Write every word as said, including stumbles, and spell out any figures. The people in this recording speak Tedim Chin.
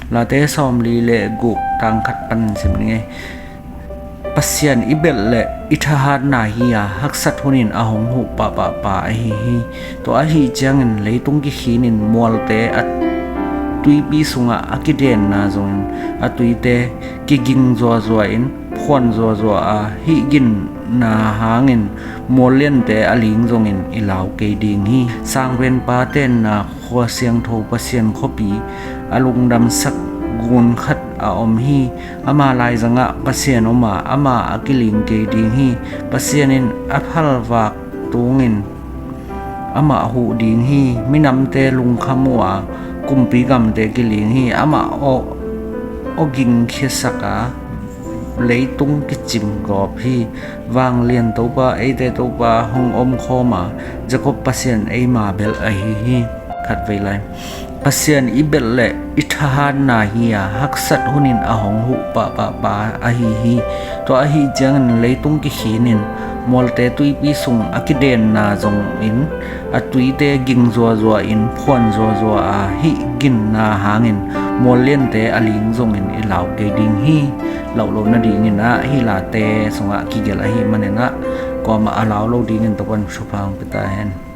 Late sawmli le guk, tang khat pan sim ni ngei. Pasian i belh leh i thahatna hi a, haksat hunin a hong huh pahpah pa ahi hi. Tua ahih ciangin leitung kikhinin mualte a tuipi sungah a kidenna zongin a tuite kiging zuazua in phuan zuazua a, hih ginna hangin mual liante a ling zongin i lau kei ding hi. Sangpenpa tenna khua siangtho Pasian khuapi a lungdamsak gun khat a om hi. Ama laizangah Pasian om a, amah a kiling kei ding hi. Pasian in a phalvak tungin amah huh ding hi. Minamte lungkham uh a, kumpi gamte kiling hi. Amah aw, aw gingkhiasak a, leitung kicim gawp hi. Vanglian Topa, eite Topa hong omkhawm a, Jacob Pasian eima belh ahi hi. Khatvei lai. Pasian i belh leh i thahatna hi a, haksat hunin a hong huh pahpah pa ahi hi. Tua ahih ciangin leitung kikhinin mualte tuipi sung a kidenna zongin a tuite ging zuazua in phuan zuazua a, hih ginna hangin mual liante a ling zongin i lau kei ding hi. Lauh loh nadingin ah hih late sungah kigelh ahih manin ah kuamah a lau lo dingin Topa'n thupha hong pia ta hen.